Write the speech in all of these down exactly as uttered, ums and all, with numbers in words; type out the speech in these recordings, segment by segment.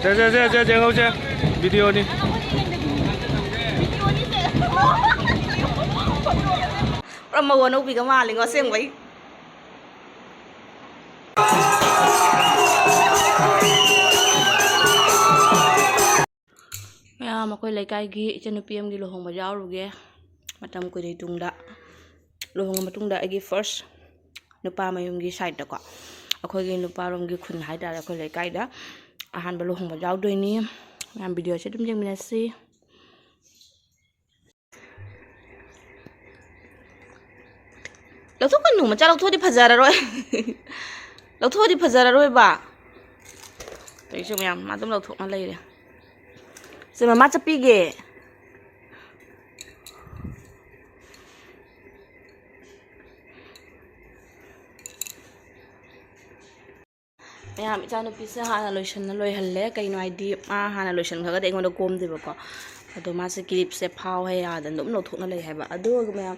ꯁꯦ, ꯁꯦ, ꯁꯦ, ꯁꯦ, ꯌꯦꯡꯍꯧꯁꯦ꯫ ꯚꯤꯗꯤꯑꯣꯅꯤ꯫ ꯄꯨꯔꯥ ꯃꯧ ꯑꯅꯧꯕꯤꯒ ꯃꯥꯜꯂꯤꯉꯣ ꯑꯁꯦꯡꯕꯩ꯫ ꯃꯌꯥꯝ, ꯑꯩꯈꯣꯏ ꯂꯩꯀꯥꯏꯒꯤ ꯏꯆꯟꯅꯨꯄꯤ ꯑꯃꯒꯤ ꯂꯨꯍꯣꯡꯕ ꯌꯥꯎꯔꯨꯒꯦ꯫ ꯃꯇꯝ ꯀꯨꯏꯔꯦ ꯇꯨꯡꯗ꯫ ꯂꯨꯍꯣꯡꯉ ꯃꯇꯨꯡꯗ ꯑꯩꯒꯤ ꯐꯥꯔꯁ ꯅꯨꯄꯥ ꯃꯌꯨꯝꯒꯤ ꯁꯥꯏꯠꯇꯀꯣ, ꯑꯩꯈꯣꯏꯒꯤ ꯅꯨꯄꯥꯔꯣꯝꯒꯤ ꯈꯨꯟ ꯍꯥꯏꯇꯥꯔꯦ, ꯑꯩꯈꯣꯏ ꯂꯩꯀꯥꯏꯗ ꯑꯍꯥꯟꯕ ꯂꯨꯍꯣꯡꯕ ꯌꯥꯎꯗꯣꯏꯅꯤ꯫ ꯃꯌꯥꯝ, ꯚꯤꯗꯤꯑꯣꯁꯦ ꯑꯗꯨꯝ ꯌꯦꯡꯃꯤꯟꯅꯁꯤ꯫ ꯂꯧꯊꯣꯛꯀꯅꯨ, ꯃꯆꯥ ꯂꯧꯊꯣꯛꯑꯗꯤ ꯐꯖꯔꯔꯣꯏ꯫ ꯂꯧꯊꯣꯛꯑꯗꯤ ꯐꯖꯔꯔꯣꯏꯕ꯫ ꯇꯧꯔꯤꯁꯦ ꯃꯌꯥꯝ, ꯃꯥ ꯑꯗꯨꯝ ꯂꯧꯊꯣꯛꯅ ꯂꯩꯔꯦ꯫ ꯁꯦ, ꯃꯃꯥ ꯆꯠꯄꯤꯒꯦ꯫ ꯃꯌꯥꯝ, ꯏꯆꯥꯅꯨꯄꯤꯁꯦ ꯍꯥꯟꯅ ꯂꯣꯏꯁꯟꯅ ꯂꯣꯏꯍꯜꯂꯦ꯫ ꯀꯩꯅꯣ ꯍꯥꯏꯗꯤ, ꯃꯥ ꯍꯥꯟꯅ ꯂꯣꯏꯁꯟꯈ꯭ꯔꯒꯗꯤ ꯑꯩꯉꯣꯟꯗ ꯀꯣꯝꯗꯦꯕꯀꯣ꯫ ꯑꯗꯣ ꯃꯥꯁꯦ ꯀ꯭ꯂꯤꯞꯁꯦ ꯐꯥꯎ ꯍꯦꯛ ꯌꯥꯗꯅ ꯑꯗꯨꯝ ꯂꯧꯊꯣꯛꯅ ꯂꯩ ꯍꯥꯏꯕ꯫ ꯑꯗꯨꯒ ꯃꯌꯥꯝ,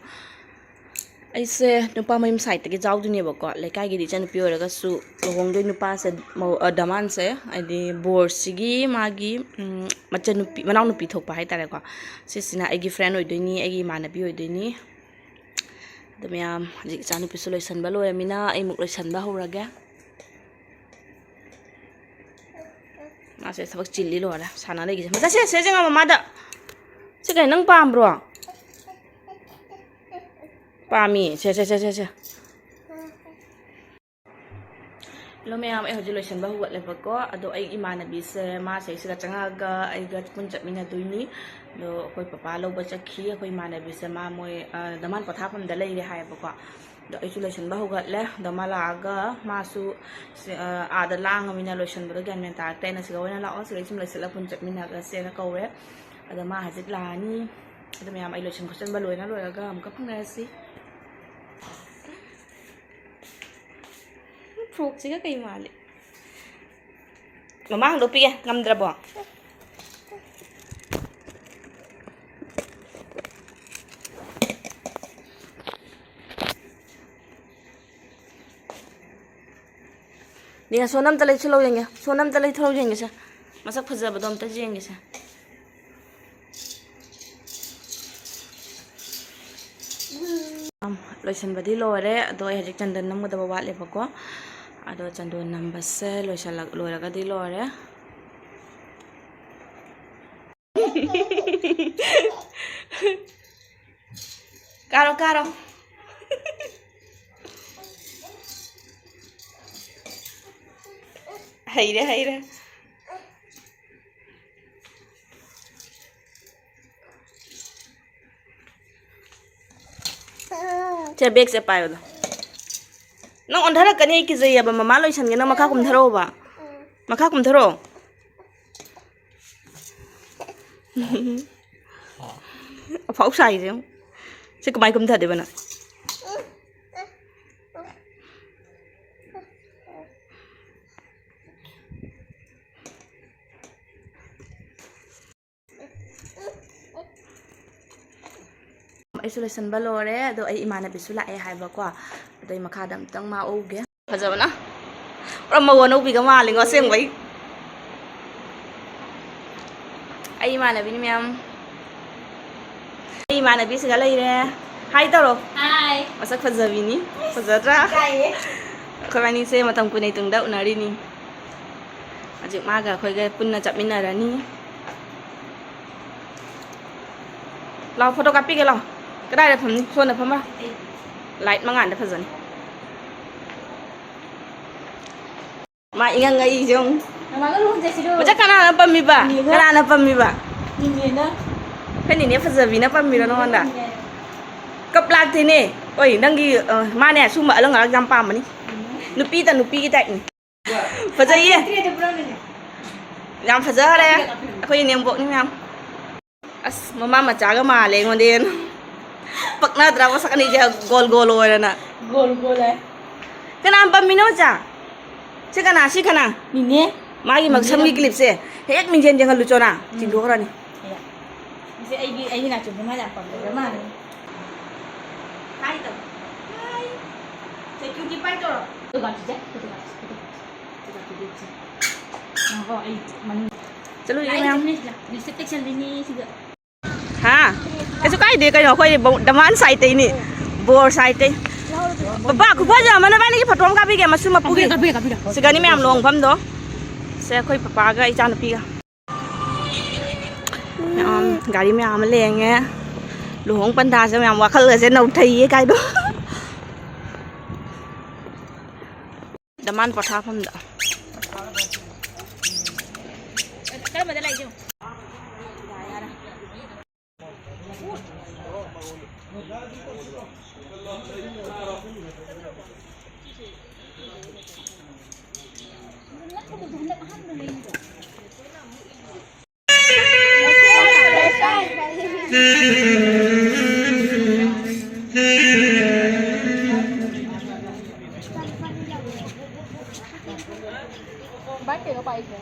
ꯑꯩꯁꯦ ꯅꯨꯄꯥ ꯃꯌꯨꯝ ꯁꯥꯏꯠꯇꯒꯤ ꯌꯥꯎꯗꯣꯏꯅꯦꯕꯀꯣ꯫ ꯂꯩꯀꯥꯏꯒꯤꯗꯤ ꯏꯆꯟꯅꯨꯄꯤ ꯑꯣꯏꯔꯒꯁꯨ ꯂꯨꯍꯣꯡꯗꯣꯏ ꯅꯨꯄꯥꯁꯦ, ꯃꯧ-, ꯑ, ꯗꯃꯥꯟꯁꯦ, ꯍꯥꯏꯗꯤ ꯕꯣꯔꯁꯤꯒꯤ ꯃꯥꯒꯤ, ꯎꯝ, ꯃꯆꯟꯅꯨꯄꯤ, ꯃꯅꯥꯎꯅꯨꯄꯤ ꯊꯣꯛꯄ ꯍꯥꯏꯇꯥꯔꯦꯀꯣ꯫ ꯁꯤꯁꯤꯅ ꯑꯩꯒꯤ ꯐ꯭ꯔꯦꯟ ꯑꯣꯏꯗꯣꯏꯅꯤ, ꯑꯩꯒꯤ ꯏꯃꯥꯟꯅꯕꯤ ꯑꯣꯏꯗꯣꯏꯅꯤ꯫ ꯑꯗꯣ ꯃꯌꯥꯝ, ꯍꯧꯖꯤꯛ ꯏꯆꯥꯅꯨꯄꯤꯁꯨ ꯂꯣꯏꯁꯟꯕ ꯂꯣꯏꯔꯃꯤꯅ ꯑꯩꯃꯨꯛ ꯂꯣꯏꯁꯟꯕ ꯍꯧꯔꯒꯦ꯫ ꯃꯥꯁꯦ ꯊꯕꯛ ꯆꯤꯜꯂꯤ ꯂꯣꯏꯔꯦ, ꯁꯥꯟꯅ ꯂꯩꯈꯤꯁꯦ꯫ ꯃꯆꯥ, ꯁꯦ, ꯁꯦ, ꯁꯦ, ꯉꯝꯃꯣ ꯃꯥꯗ꯫ ꯁꯤ ꯀꯩ ꯅꯪ ꯄꯥꯝꯕ꯭ꯔꯣ? ꯄꯥꯝꯃꯤ꯫ ꯁꯦ, ꯁꯦ, ꯁꯦ, ꯁꯦ, ꯁꯦ꯫ ꯍꯜꯂꯣ ꯃꯌꯥꯝ, ꯑꯩ ꯍꯧꯖꯤꯛ ꯂꯣꯏꯁꯤꯟꯕ ꯍꯧꯒꯠꯂꯦꯕꯀꯣ꯫ ꯑꯗꯣ ꯑꯩ ꯏꯃꯥꯟꯅꯕꯤꯁꯦ, ꯃꯥꯁꯦ ꯑꯩ ꯁꯤꯗ ꯆꯪꯉꯛꯑꯒ ꯑꯩꯒ ꯄꯨꯟ ꯆꯠꯃꯤꯟꯅꯗꯣꯏꯅꯤ꯫ ꯑꯗꯣ ꯑꯩꯈꯣꯏ ꯄꯄꯥ ꯂꯧꯕ ꯆꯠꯈꯤ꯫ ꯑꯩꯈꯣꯏ ꯏꯃꯥꯟꯅꯕꯤꯁꯦ ꯃꯥ ꯃꯣꯏ, ꯑ, ꯗꯃꯥꯟ ꯄꯣꯊꯥꯐꯝꯗ ꯂꯩꯔꯦ ꯍꯥꯏꯌꯦꯕꯀꯣ꯫ ꯑꯗꯣ ꯑꯩꯁꯨ ꯂꯣꯏꯁꯤꯟꯕ ꯍꯧꯒꯠꯂꯦ꯫ ꯑꯗꯣ ꯃꯥ ꯂꯥꯛꯑꯒ ꯃꯥꯁꯨ ꯁꯤ, ꯑ, ꯑꯥꯗ ꯂꯥꯡꯉꯃꯤꯅ ꯂꯣꯏꯁꯤꯟꯕꯗꯣ ꯒ꯭ꯌꯥꯟ ꯃꯦꯟ ꯇꯥꯔꯛꯇꯦ꯫ ꯑꯩꯅ ꯁꯤꯗ ꯑꯣꯏꯅ ꯂꯥꯛꯑꯣ, ꯁꯤꯗ ꯁꯨꯝ ꯂꯩꯁꯤꯜꯂ ꯄꯨꯟ ꯆꯠꯃꯤꯟꯅꯔꯁꯦꯅ ꯀꯧꯔꯦ꯫ ꯑꯗꯣ ꯃꯥ ꯍꯧꯖꯤꯛ ꯂꯥꯛꯑꯅꯤ꯫ ꯑꯗꯣ ꯃꯌꯥꯝ, ꯑꯩ ꯂꯣꯏꯁꯤꯟ ꯈꯣꯠꯆꯤꯟꯕ ꯂꯣꯏꯅ ꯂꯣꯏꯔꯒ ꯑꯃꯨꯛꯀ ꯐꯪꯅꯔꯁꯤ꯫ ꯐ꯭ꯔꯣꯛꯁꯤꯒ ꯀꯩ ꯃꯥꯜꯂꯤ? ꯃꯃꯥ ꯍꯥꯡꯗꯣꯛꯄꯤꯒꯦ, ꯉꯝꯗ꯭ꯔꯕꯣ? ꯅꯦ, ꯁꯣꯟ ꯑꯝꯇ ꯂꯩꯊꯣꯛꯂꯛꯑꯣ ꯌꯦꯡꯒꯦ, ꯁꯣꯟ ꯑꯝꯇ ꯂꯩꯊꯣꯛꯂꯛꯑꯣ ꯌꯦꯡꯒꯦꯁꯦ꯫ ꯃꯁꯛ ꯐꯖꯕꯗꯣ ꯑꯝꯇ ꯌꯦꯡꯒꯦꯁꯦ꯫ ꯑꯝ, ꯂꯣꯏꯁꯤꯟꯕꯗꯤ ꯂꯣꯏꯔꯦ, ꯑꯗꯣ ꯑꯩ ꯍꯧꯖꯤꯛ ꯆꯟꯗꯣꯟ ꯅꯝꯒꯗꯕ ꯋꯥꯠꯂꯦꯕꯀꯣ꯫ ꯑꯗꯣ ꯆꯟꯗꯣꯟ ꯅꯝꯕꯁꯦ ꯂꯣꯏꯁꯤꯜꯂꯛ-, ꯂꯣꯏꯔꯒꯗꯤ ꯂꯣꯏꯔꯦ꯫ ꯀꯥꯔꯣ, ꯀꯥꯔꯣ꯫ ꯍꯩꯔꯦ, ꯍꯩꯔꯦ꯫ ꯁꯦ, ꯕꯦꯒꯁꯦ ꯄꯥꯏꯌꯣꯗꯣ꯫ ꯅꯪ ꯑꯣꯟꯊꯔꯛꯀꯅꯤ, ꯑꯩ ꯀꯤꯖꯩꯌꯦꯕ꯫ ꯃꯃꯥ ꯂꯣꯏꯁꯟꯒꯦ, ꯅꯪ ꯃꯈꯥ ꯀꯨꯝꯊꯔꯛꯑꯣꯕ꯫ ꯃꯈꯥ ꯀꯨꯝꯊꯔꯛꯑꯣ꯫ ꯑꯐꯥꯎ ꯁꯥꯏꯁꯦ ꯌꯦꯡꯉꯨ꯫ ꯁꯤ ꯀꯃꯥꯏ ꯀꯨꯝꯊꯗꯣꯏꯕ ꯅꯪ? ꯑꯩꯁꯨ ꯂꯣꯏꯁꯟꯕ ꯂꯣꯏꯔꯦ, ꯑꯗꯣ ꯑꯩ ꯏꯃꯥꯟꯅꯕꯤꯁꯨ ꯂꯥꯛꯑꯦ ꯍꯥꯏꯕꯀꯣ, ꯑꯗꯣ ꯑꯩ ꯃꯈꯥꯗ ꯑꯝꯇꯪ ꯃꯥ ꯎꯒꯦ꯫ ꯐꯖꯕꯅ ꯄꯨꯔꯥ ꯃꯧ ꯑꯅꯧꯕꯤꯒ ꯃꯥꯜꯂꯤꯉꯣ ꯑꯁꯦꯡꯕꯩ꯫ ꯑꯩ ꯏꯃꯥꯟꯅꯕꯤꯅꯤ ꯃꯌꯥꯝ, ꯑꯩ ꯏꯃꯥꯟꯅꯕꯤꯁꯤꯒ ꯂꯩꯔꯦ꯫ ꯍꯥꯏ ꯇꯧꯔꯣ꯫ ꯍꯥꯏ꯫ ꯃꯁꯛ ꯐꯖꯕꯤꯅꯤ꯫ ꯐꯖꯗ꯭ꯔꯥ? ꯏꯀꯥꯏꯌꯦ꯫ ꯑꯩꯈꯣꯏꯕꯥꯅꯤꯁꯦ ꯃꯇꯝ ꯀꯨꯏꯅꯩ ꯇꯨꯡꯗ ꯎꯅꯔꯤꯅꯤ꯫ ꯍꯧꯖꯤꯛ ꯃꯥꯒ ꯑꯩꯈꯣꯏꯒ ꯄꯨꯟꯅ ꯆꯠꯃꯤꯟꯅꯔꯅꯤ꯫ ꯂꯥꯎ, ꯐꯣꯇꯣ ꯀꯥꯞꯄꯤꯒꯦ ꯂꯥꯎ꯫ ꯀꯗꯥꯏꯗ ꯐꯝꯅꯤ? ꯁꯣꯝꯗ ꯐꯝꯃ꯫ ꯂꯥꯏꯠ ꯃꯉꯥꯟꯗ ꯐꯖꯅꯤ꯫ ꯃꯥ ꯏꯉꯪ ꯉꯛꯏꯁꯦ ꯌꯦꯡꯉꯨ꯫ ꯃꯃꯥꯒ ꯂꯨꯍꯣꯡ ꯆꯠꯁꯤꯔꯣ? ꯃꯆꯥ ꯀꯅꯥꯅ ꯄꯝꯃꯤꯕ? ꯅꯦꯅꯦꯒ꯫ ꯀꯅꯥꯅ ꯄꯝꯃꯤꯕ? ꯅꯦꯅꯦꯅ꯫ ꯑꯩꯈꯣꯏ ꯅꯦꯅꯦ ꯐꯖꯕꯤꯅ ꯄꯝꯃꯤꯔꯣ ꯅꯉꯣꯟꯗ? ꯄꯝꯃꯦ꯫ ꯀꯞ ꯂꯥꯛꯇꯦꯅꯦ꯫ ꯑꯣꯏ, ꯅꯪꯒꯤ, ꯑ, ꯃꯥꯅꯦ ꯁꯨꯝꯕ ꯑꯂꯪ ꯑꯂꯪ ꯌꯥꯝ ꯄꯥꯝꯕꯅꯤ꯫ ꯎꯝ꯫ ꯅꯨꯄꯤꯗ ꯅꯨꯄꯤꯒꯤ ꯇꯥꯏꯞꯅꯤ꯫ ꯐꯖꯩꯌꯦ꯫ ꯑꯗꯨ ꯄꯨꯔꯛꯑꯣꯅꯦ꯫ ꯌꯥꯝ ꯐꯖꯈꯔꯦ꯫ ꯀꯥꯞꯄꯤꯔꯣ, ꯀꯥꯞꯄꯤꯔꯣ꯫ ꯑꯩꯈꯣꯏ ꯏꯅꯦꯝꯕꯣꯛꯅꯤ ꯃꯌꯥꯝ꯫ ꯑꯁ, ꯃꯃꯥ ꯃꯆꯥꯒ ꯃꯥꯜꯂꯦ ꯑꯩꯉꯣꯟꯗ꯫ ꯄꯛꯅꯗ꯭ꯔꯥ ꯃꯁꯛ ꯑꯅꯤꯁꯦ ꯒꯣꯜ ꯒꯣꯜ ꯑꯣꯏꯔꯅ? ꯒꯣꯜ ꯒꯣꯜ ꯍꯥꯏ꯫ ꯀꯅꯥ ꯄꯝꯃꯤꯅꯣ ꯃꯆꯥ? ꯁꯤ ꯀꯅꯥ? ꯁꯤ ꯀꯅꯥ? ꯃꯤꯅꯦ꯫ ꯃꯥꯒꯤ ꯃꯤꯅꯦ ꯃꯁꯝꯒꯤ ꯂꯝ- ꯀ꯭ꯂꯤꯞꯁꯦ ꯍꯦꯛ ꯃꯤꯡꯖꯦꯜ ꯌꯦꯡꯍꯜꯂꯨ ꯆꯣꯅ꯫ ꯎꯝ꯫ ꯆꯤꯡꯊꯣꯛꯈ꯭ꯔꯅꯤ꯫ ꯍꯦꯛ꯫ ꯁꯤ ꯑꯩꯒꯤ, ꯑꯩꯒꯤ ꯅꯥꯆꯣꯝꯁꯦ ꯃꯥ ꯌꯥꯝ ꯄꯥꯝꯖꯕ ꯃꯥꯜꯂꯦ꯫ ꯍꯥꯏ ꯇꯧ꯫ ꯍꯥꯏ꯫ ꯁꯦ, ꯀ꯭ꯌꯨꯇꯤ ꯄꯥꯏ ꯇꯧꯔꯣ꯫ ꯐꯣꯇꯣ ꯀꯥꯞꯁꯤꯁꯦ, ꯐꯣꯇꯣ ꯀꯥꯞꯁꯤ, ꯐꯣꯇꯣ ꯀꯥꯞꯁꯤ, ꯐꯣꯇꯣ ꯀꯥꯞꯄꯤꯒꯦ ꯁꯦ꯫ ꯉꯥꯏꯈꯣ, ꯑꯩ ꯃꯅꯨꯡ ꯆꯠꯂꯨꯏ ꯂꯥꯛꯏ ꯃꯌꯥꯝ꯫ ꯂꯤꯞꯁꯇꯤꯛ ꯇꯩꯁꯜꯂꯤꯅꯤ ꯁꯤꯗ꯫ ꯍꯥ? ꯀꯩꯁꯨ ꯀꯥꯏꯗꯦ ꯀꯩꯅꯣ, ꯑꯩꯈꯣꯏ ꯕꯧ-, ꯗꯃꯥꯟ ꯁꯥꯏꯠꯇꯩꯅꯤ꯫ ꯕꯣꯔ ꯁꯥꯏꯠꯇꯩ꯫ ꯕꯕꯥ, ꯈꯨꯐꯖ ꯑꯃ, ꯅꯕꯥꯅꯤꯒꯤ ꯐꯣꯇꯣ ꯑꯃ ꯀꯥꯞꯄꯤꯒꯦ, ꯃꯁꯨ ꯃꯄꯨꯒꯤ꯫ ꯀꯥꯞꯄꯤꯔꯣ, ꯀꯥꯞꯄꯤꯔꯣ, ꯀꯥꯞꯄꯤꯔꯣ꯫ ꯁꯤꯒꯅꯤ ꯃꯌꯥꯝ ꯂꯨꯍꯣꯡꯐꯝꯗꯣ꯫ ꯁꯦ, ꯑꯩꯈꯣꯏ ꯄꯄꯥꯒ ꯏꯆꯥꯅꯨꯄꯤꯒ꯫ ꯃꯌꯥꯝ, ꯒꯥꯔꯤ ꯃꯌꯥꯝ ꯑꯃ ꯂꯦꯡꯉꯦ꯫ ꯂꯨꯍꯣꯡ ꯄꯟꯊꯥꯁꯦ ꯃꯌꯥꯝ ꯋꯥꯈꯜꯒꯁꯦ ꯅꯧꯊꯩꯌꯦ ꯀꯥꯏꯗꯣ꯫ ꯗꯃꯥꯟ ꯄꯣꯊꯥꯐꯝꯗ꯫ ꯀꯔꯝꯕꯗ ꯂꯩꯒꯦ? ꯕꯥꯏꯛ ꯀꯩꯅꯣ ꯄꯥꯏꯁꯦ?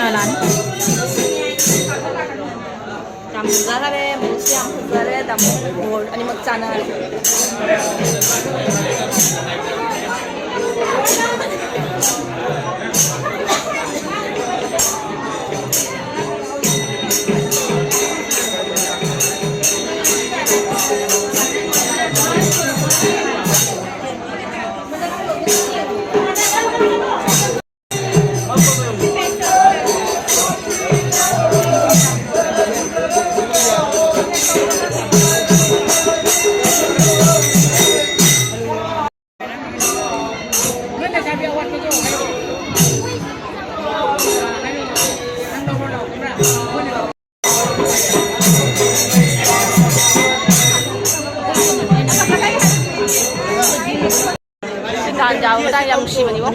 ꯌꯥꯝ ꯐꯖꯈꯔꯦ, ꯃꯨꯁꯨ ꯌꯥꯝ ꯐꯖꯔꯦ꯫ ꯇꯥꯃꯣ ꯕꯣꯔ ꯑꯅꯤꯃꯛ ꯆꯥꯟꯅꯔꯦ꯫ ꯁꯤꯇꯥꯟ ꯌꯥꯎꯕꯗ ꯌꯥꯝ ꯅꯨꯡꯁꯤꯕꯅꯤꯕꯣ꯫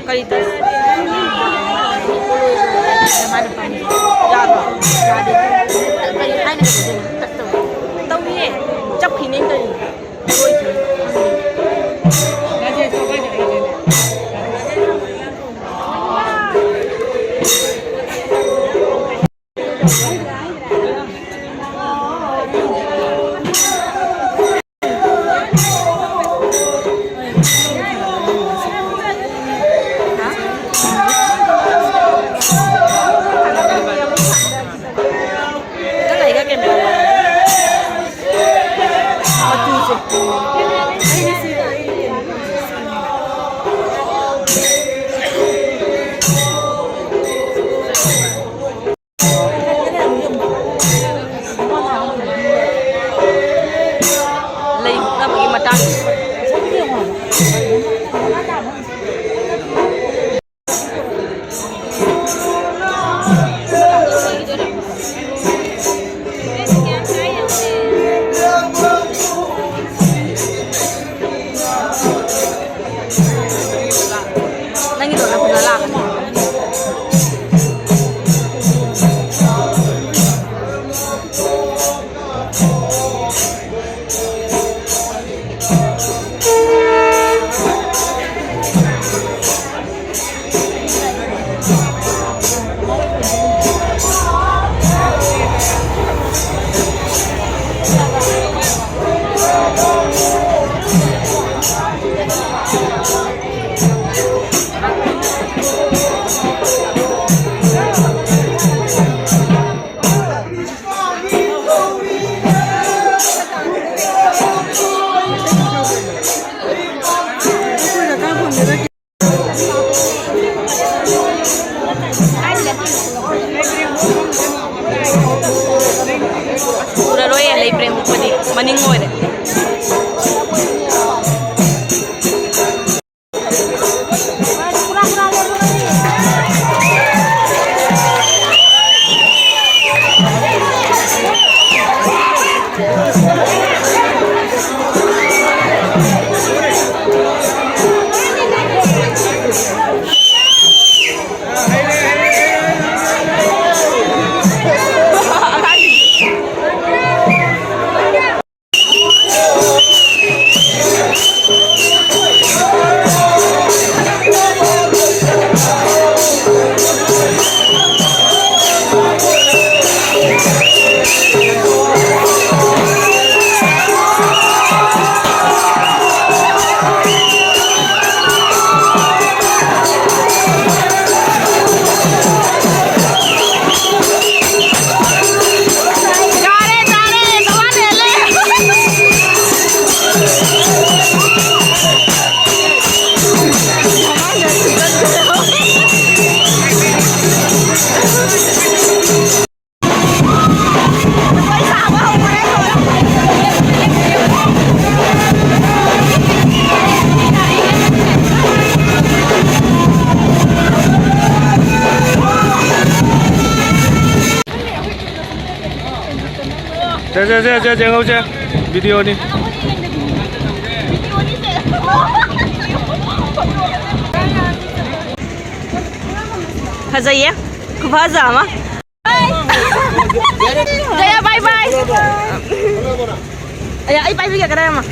ꯀꯔꯤ ꯇꯧ? ꯌꯥꯔꯣ? ꯇꯧꯏꯌꯦ, ꯆꯞꯈꯤꯅꯦ ꯇꯧꯔꯤꯅꯦ꯫ ꯅꯪ ꯑꯩꯒ ꯀꯦꯃꯦꯔꯥ ꯃꯆꯨꯁꯦ꯫ ꯂꯩ ꯃꯨꯛꯅꯕꯒꯤ ꯃꯇꯥꯡ꯫ ꯅꯪꯒꯤꯗꯣ ꯅꯈꯨꯠꯅ ꯂꯥꯛꯀꯅꯤ꯫ ꯎꯔꯔꯣꯏꯌꯦ, ꯂꯩ ꯄ꯭ꯔꯦꯝ ꯎꯞꯄꯗꯤ ꯃꯅꯤꯡ ꯑꯣꯏꯔꯦ꯫ ꯁꯦ, ꯁꯦ, ꯁꯦ, ꯁꯦ, ꯌꯦꯡꯍꯧꯁꯦ꯫ ꯚꯤꯗꯤꯑꯣꯅꯤ꯫ ꯐꯖꯩꯌꯦ꯫ ꯈꯨꯐꯖ ꯑꯃ꯫ ꯖꯌꯥ, bye bye꯫ ꯑꯌꯥ, ꯑꯩ ꯄꯥꯏꯕꯤꯒꯦ, ꯀꯗꯥꯏ ꯑꯃ?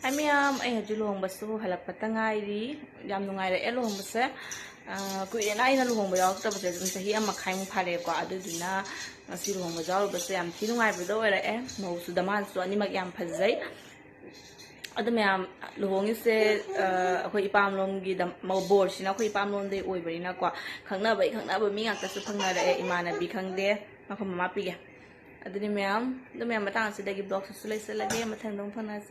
ꯍꯥꯏ ꯃꯌꯥꯝ, ꯑꯩ ꯍꯧꯖꯤꯛ ꯂꯨꯍꯣꯡꯕꯁꯨ ꯍꯜꯂꯛꯄꯇ ꯉꯥꯏꯔꯤ꯫ ꯌꯥꯝ ꯅꯨꯡꯉꯥꯏꯔꯛꯑꯦ ꯂꯨꯍꯣꯡꯕꯁꯦ꯫ ꯑ, ꯀꯨꯏꯔꯦꯅ ꯑꯩꯅ ꯂꯨꯍꯣꯡꯕ ꯌꯥꯎꯔꯛꯇꯕꯁꯦ, ꯑꯗꯨꯝ ꯆꯍꯤ ꯑꯃ ꯃꯈꯥꯏꯃꯨꯛ ꯐꯥꯔꯦꯀꯣ꯫ ꯑꯗꯨꯗꯨꯅ ꯉꯁꯤ ꯂꯨꯍꯣꯡꯕ ꯌꯥꯎꯔꯨꯕꯁꯦ ꯌꯥꯝ ꯊꯤ ꯅꯨꯡꯉꯥꯏꯕꯗꯣ ꯑꯣꯏꯔꯛꯑꯦ꯫ ꯃꯧꯁꯨ ꯗꯃꯥꯟꯁꯨ ꯑꯅꯤꯃꯛ ꯌꯥꯝ ꯐꯖꯩ꯫ ꯑꯗꯨ ꯃꯌꯥꯝ, ꯂꯨꯍꯣꯡꯉꯤꯁꯦ, ꯑ, ꯑꯩꯈꯣꯏ ꯏꯄꯥꯝꯂꯣꯝꯒꯤ ꯗꯝ-, ꯃꯧ-, ꯕꯣꯔꯁꯤꯅ ꯑꯩꯈꯣꯏ ꯏꯄꯥꯝꯂꯣꯝꯗꯩ ꯑꯣꯏꯕꯅꯤꯅꯀꯣ, ꯈꯪꯅꯕꯒꯤ ꯈꯪꯅꯕ ꯃꯤ ꯉꯥꯛꯇꯁꯨ ꯐꯪꯅꯔꯛꯑꯦ, ꯏꯃꯥꯟꯅꯕꯤ ꯈꯪꯗꯦ, ꯃꯐꯝ ꯑꯃ ꯄꯤꯒꯦ꯫ ꯑꯗꯨꯅꯤ ꯃꯌꯥꯝ, ꯑꯗꯨ ꯃꯌꯥꯝ ꯃꯇꯥꯡ ꯑꯁꯤꯗꯒꯤ vlogꯁꯤꯁꯨ ꯂꯩꯁꯤꯜꯂꯒꯦ, ꯃꯊꯪꯗ ꯑꯃꯨꯛ ꯐꯪꯅꯁꯤ꯫